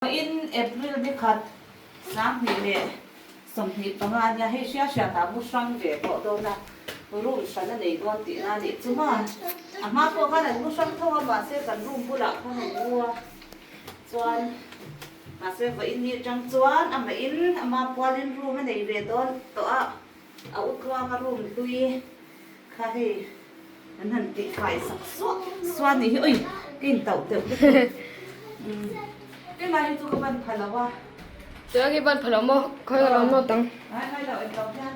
In April ni khat 2025 a nia, hei hria hriatah bu hrang ve pawh dawn a, room hran a nei dawn tihna a nih chu maw? A hma pawh khan an bu hrang tho a, mahse kan room bulah khan an bu a, chuan mahse vawiin ni atang chuan amah in ama pualin room a nei ve dawn tawh a, a u tluanga room hlui kha hei an han tih fai sak suah suah a nih hi ui ka intauh deuh lutuk keimah hi chu ka ban pha lo a. Chuan i ban pha lo maw khawi ka lo nawt ang. Ngai ngai lo englo hian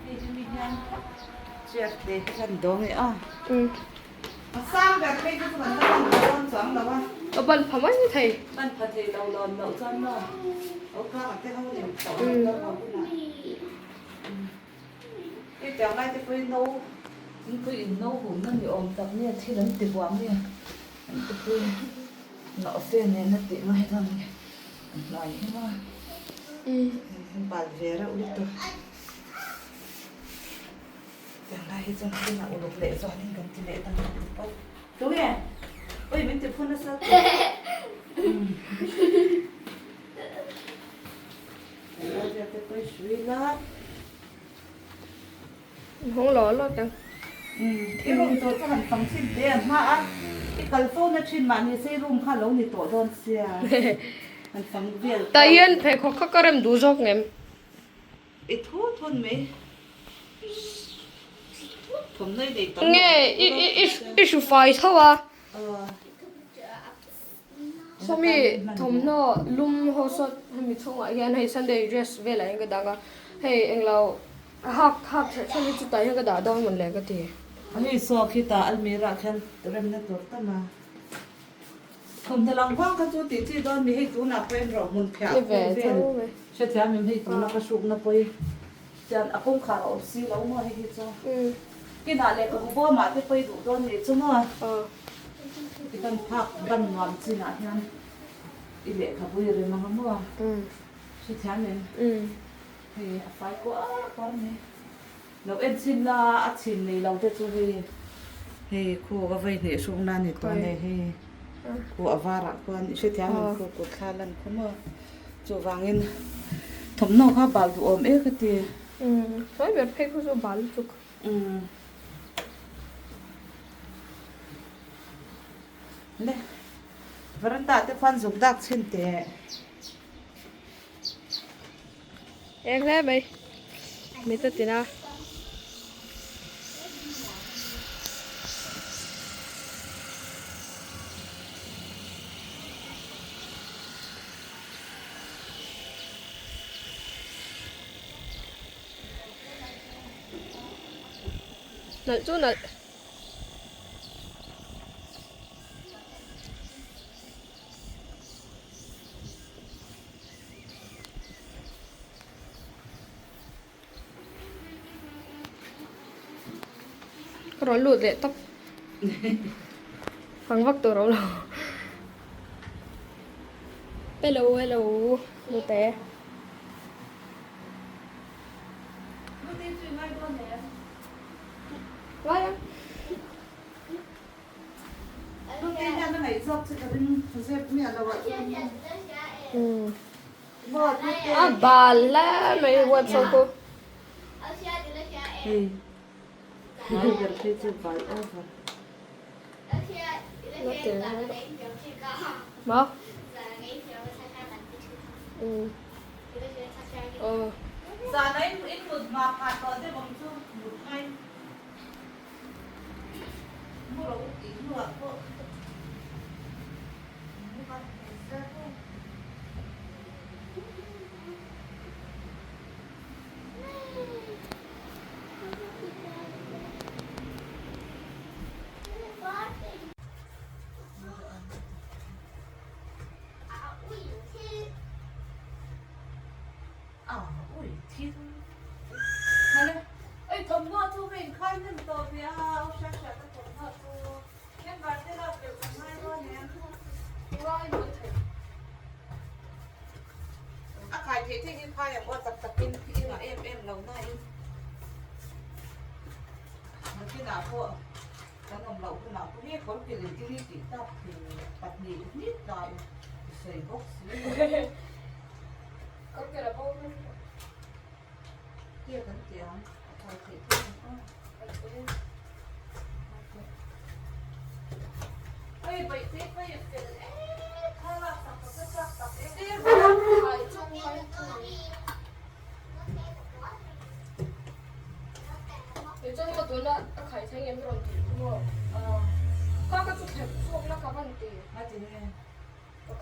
hei chu mi hian chair te hi kan dawng e a. A sang ber phei chu kan la ban pha dawn chuang lo a. Ka ban pha mai thei. Ban pha thei lo lawn loh chuan maw o kang te ho nem tawh lo ho hunah. Hei tiang lai te pawhin no thingpui in no humna ni awm tak nge thil an ti buam nge an ti pui nawhfe nen a tih mai dawn nge a hnuai hi maw bal ve reuh lutuk tiang lai hi chuan thil a uluk leh zawnin kan ti leh ta ngei pawh tunge ui min ti phu nasa Hawng lo lo tang. I room tur chu han fang chhin teh a hma a, i kal fo na thin mahni se i room kha lo ni tawh dawn sia han fang vel Ta hian pheikhawk kha ka rem duh zawk ngem. I thu thun mai. Thawmhnaw i nei tam Nge i i i hru fai tho a. Sawmi thawmhnaw lum ho saw hemi chhungah hian hei Sunday dress velah hian ka dak a, hei englo hak hak hreh hreh hi chutah hian ka dah dawn mawn le ka ti. Hei saw khitah almirah khian remna tur tam a, thawmhnaw lang vang kha chu tih chi dawn mi hei tunah pawh en rawh hmun phiah pawh vel hrethiam em hei tuna ka hrukna pawh hi chuan a kawngkhar a awm si lo maw hei hi chu kinah lehkhabu bawmah te pawh i duh dawn nih chu maw. Ti kan phak ban nuam chinah hian i lehkhabu i rem ang a maw? Hrethiam em? Hei a fai kuar kuar mai. Lo en chhin la a chhin nei lo te chu hei hei khu ka vei hnih hruk na ni tawh nei hei khu a varah khuan i hrethiam em khu kut thla lan khu maw? Chuvangin thawmhnaw kha bal duhawm e ka ti. Sawi ber phei khu chu bal lutuk. Le veranda te khuan zuk dak chhin teh. Eng hle mai mit a tin a. Nalh chu nalh. Ka rawn lut leh tawp. Fang vak tur a awm lo. Hello hello nute. A bal hle mai website pawh. Maw? Aw. A khai theih theih hi khai ang aw tak takin i ngah em em lo nain nakinah pawh kan awm loh hunah pawh hi kawr pilh in tili tih tak thei pahnih ni tlai. sawi bawk si. Tia kan ti ang a thai theih theih ang aw. Hei baihte phei a fel em thlalak tak ka hre chak tak e.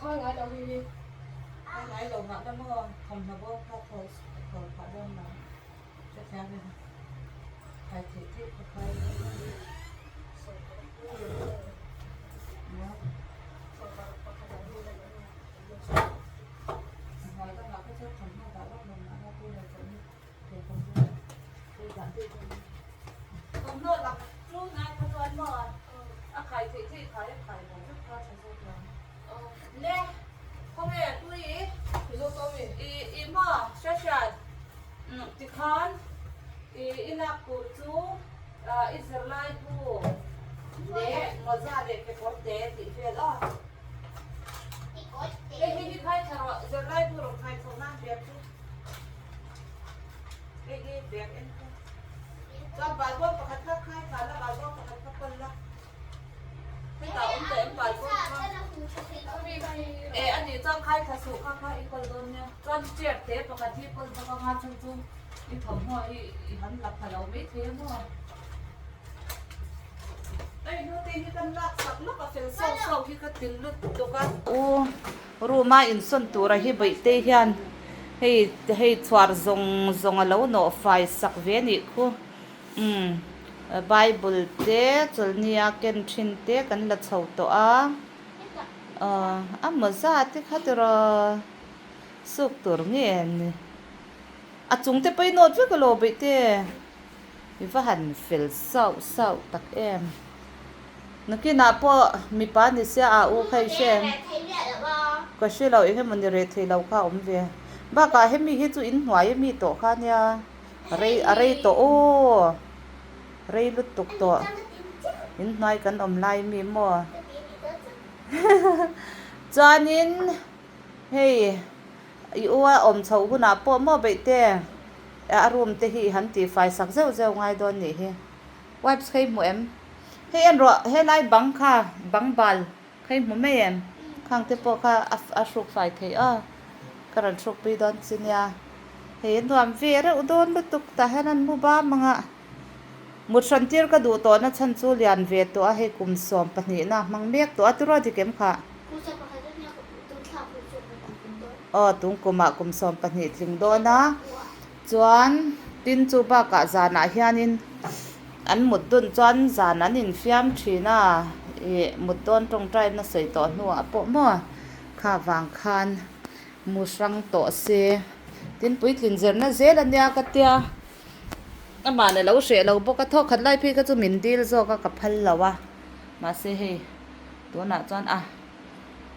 Khai ngai lo mah na maw thawmhnaw bawm kha thawl thawl phah dawn lo hrethiam em khai theih theih kha khai hnuai dangah kha chuan thawmhnaw dah vak lo mah na tunah chuan Thawmhnaw lak ṭul ngai kha chuan maw a khai theih theih khai a khai bo vek kha ṭha zawk lo. Le, khawnge tui i i maw hria hriat tikhan i i lak tur chu i zirlai bu leh mawza leh kekawr te tih vel a. Hei hei hi khai thla rawh zirlai bu rawn khai chho nan bag chu. Hei hi bag en kha. Chuan balbawm pakhat kha khai thla la balbawm pakhat kha kawl la. Hetah awm tawh em balbawm kha. E a nih chuan khai thla suh kha kha i kawl dawn nia. Chuan chair te pakhat hi kawl bawk anga chu chu i thawmhnaw hi i han la pha lo mai thei a maw. Hei hnute hi kan lak sak lawk a fel sauh sauh hi ka til lut tuk a. U room a insawn tura hi Bawihte hian hei hei chhuar zawng zawng a lo nawh fai sak ve a nih khu umm bible te chawlhnia ken thin te kan la chho tawh a aw a mawza te kha tiraw suk tur nge ni a chung te pawh i nawt vek alo Bawihte. I va han fel sauh sauh tak em. Nakinah pawh mipa ni sia a u kha i hre em? Ka hre lo eng emaw ni reh thei lo kha a awm ve. Bakah hemi hi chu in hnuai ami tawh kha nia rei a rei tawh aw rei lutuk tawh in hnuai kan awm lai mi maw chuanin hei I u a awm chhoh hunah pawh maw beihte a room te hi i han tihfai sak zeuh zeuh ngai dawn nih hi. Wipes kha i hmu em? Hei en rawh, helai bang kha, bang bal kha i hmu mai em? Khang te pawh kha a hruk fai theih a, ka rawn hruk pui dawn chi nia. Hei a nuam ve reuh dawn lutuk tah hian an mu bam ang a. Mut hran tir ka duh tawhna chhan chu lian ve tawh a, hei kum 12 na hmang mek tawh a tiraw dik em kha? Aw tung kumah kum 12 tling dawn a, chuan tin chu bakah zanah hianin an mut dun chuan zan an infiam thin a, ih mut dawn tawngtai na sawi tawh hnuah pawh maw kha vang khan mu hrang tawh se tin puitlin zirna zel a nia ka tia. Amah na lo hreh lo bawk a, thawk khat lai phei kha chu min dil zawk a ka phal lo a, mahse hei tunah chuan a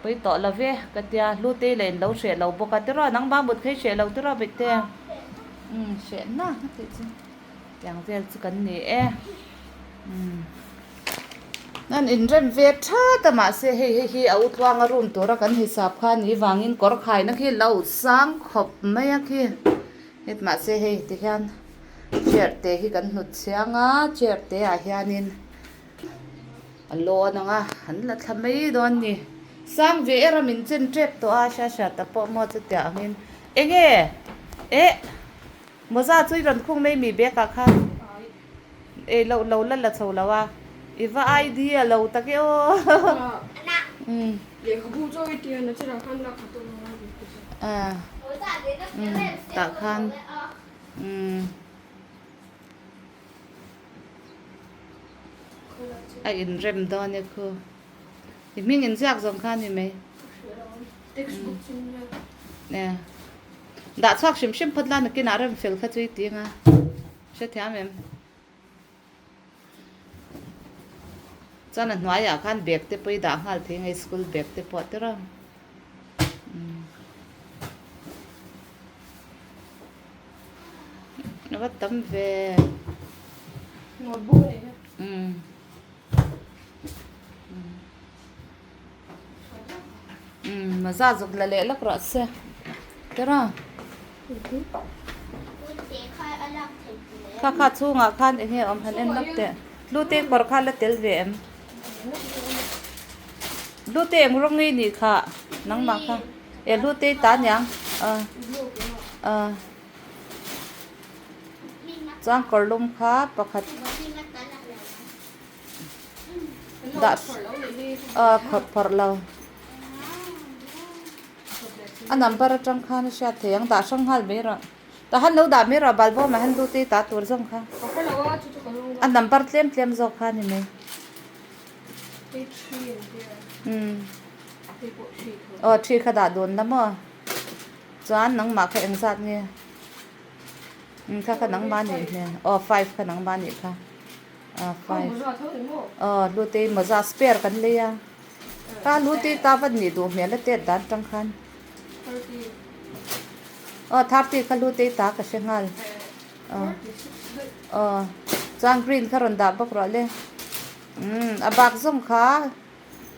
pawi tawh lo ve ka tia, Hlutei lah in lo hreh lo bawk a, tiraw nangmah mut kha i hreh lo tiraw Bikte? Umm hreh na ka tih chu tiang vel chu kan ni e, umm nan inrem ve that a mahse hei hei hi a utluanga room tura kan hisap kha a nih vangin kawr khaina khi lo sang khawp mai a khi. Het mahse hei ti hian chair te hi kan hnut chhiang a chair te ah hianin a lawn ang a an la thla mai dawn a ni sang ve era min chen tep tawh a hria hria ta pawh maw chutiang angin enge eh mawza chu i rawn khung mai mi bag ah khan ei loh lo la la chho lo a i va idea lo tak e aw umm. Tah khan umm a inrem dawn e khu i hming inziak zawng kha a ni mai dah chhuak hrim hrim phawt la nakinah rem fel kha chu i ti anga hrethiam em. Chuan a hnuaiah khan bag te pawh i dah nghal thei ang a school bag te pawh tiraw umm a va tam ve umm umm. Maza zuk la leh lawk rawh se tira. Kha kha chhungah khan eng nge awm han en lawk teh. Hlute kawr kha la tel ve em? Hlute eng rawng nge nih kha nangmah kha e hlute ta niang a a chuan kawr lum kha pakhat dah a khawrh phawrh lo a number atang khan a hriat thei ang dah hrang nghal mai rawh. Tah han lo dah mai rawh balbawm ah hian duty ta tur zawng kha a number tlem tlem zawk kha a ni mai umm aw thi kha dah dun la maw chuan nangmah kha engzat nge umm kha kha nangmah nih hmel aw five kha nangmah nih kha ah five aw hlute mawza spare kan lei a kha hlute ta va nih duh hmel a tet dan tang khan. Aw 30 kha hlutei ta ka hre nghal aw aw chuan green kha rawn dah bawk rawh le umm a bak zawng kha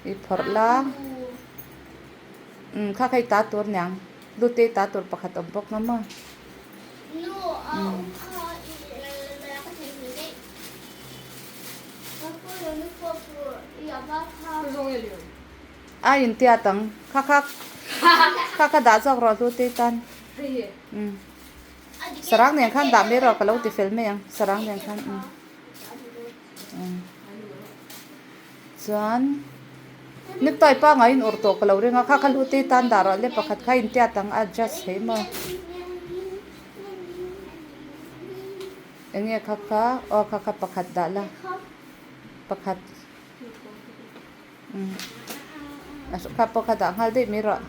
i phawrh la umm kha kha i ta tur niang hlutei ta tur pakhat awm bawk nga maw umm. A intiat ang. Kha kha kha kha dah zawk rawh hlu te tan. Umm. Sarang nen khan dah mai rawh ka lo ti fel mai ang. Sarang nen khan umm. Umm. Chuan necktie pangai in awrh tawh ka lo ring a kha kha hlu te tan dah rawh le pakhat kha intiat ang a adjust thei maw. Enge kha kha aw kha kha pakhat dah la pakhat. A kha pawh kha dah nghal daih mai rawh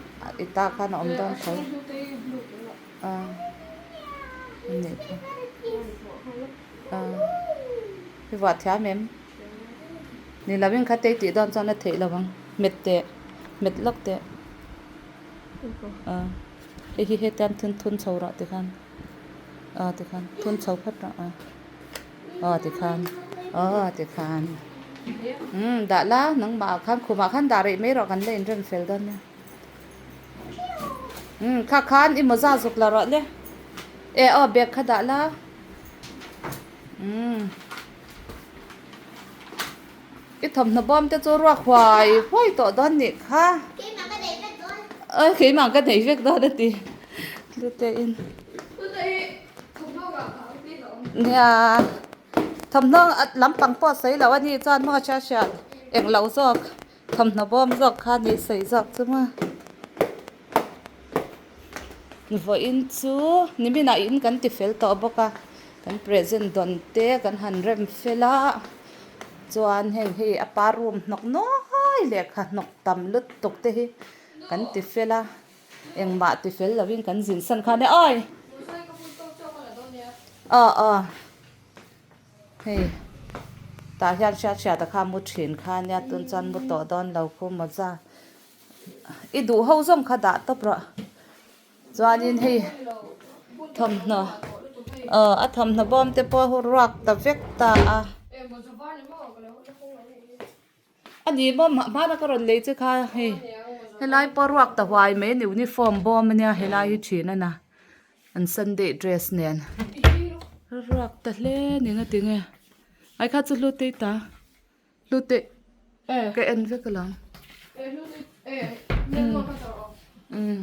i ta khan a awm dawn tho a nih kha a i vuah thiam em ni lo in kha te tih dawn chuan a theih lo ang hmet teh hmet lawk teh a hei hi hetiang thun thun chho rawh tikhan a tikhan thun chho phawt rawh a. Aw tikhan aw tikhan umm dah la nangmah ah khan khumah khan dah rih mai rawh kan la inrem fel dawn nia umm kha khan i mawza zuk la rawh le e aw bag kha dah la umm i thawmhnaw bawm te chu ruak huai huai tawh dawn nih kha keimah ka nei vek dawn a ti hlute in. Nia thawmhnaw lampang pawh a sawi loh a ni chuan maw hriat hriat eng lo zawk thawmhnaw bawm zawk kha ni sawi zawk chu maw vawiin chu niminah in kan ti fel tawh bawk a kan present dawn te kan han rem fel a chuan heng hi a pa room hnawk nuai lehkha hnawk tam lutuk te hi kan ti fel a. Engmah ti fel lovin kan zin san khan e awi aw aw hei tah hian hriat hriat a kha mu thin kha nia tun chuan mu tawh dawn lo khu mawza i duh ho zawng kha dah tawp rawh chuanin hei thawmhnaw aw a thawmhnaw bawm te pawh hu ruak ta vek ta a. A ni maw hmana ka rawn lei che kha hei helai pawh ruak ta huai mai a ni uniform bawm ania helai hi thin a na an sunday dress nen ruak ta hle ni nga tinge ai kha chu hlute i ta hlute ka en vek alawm umm.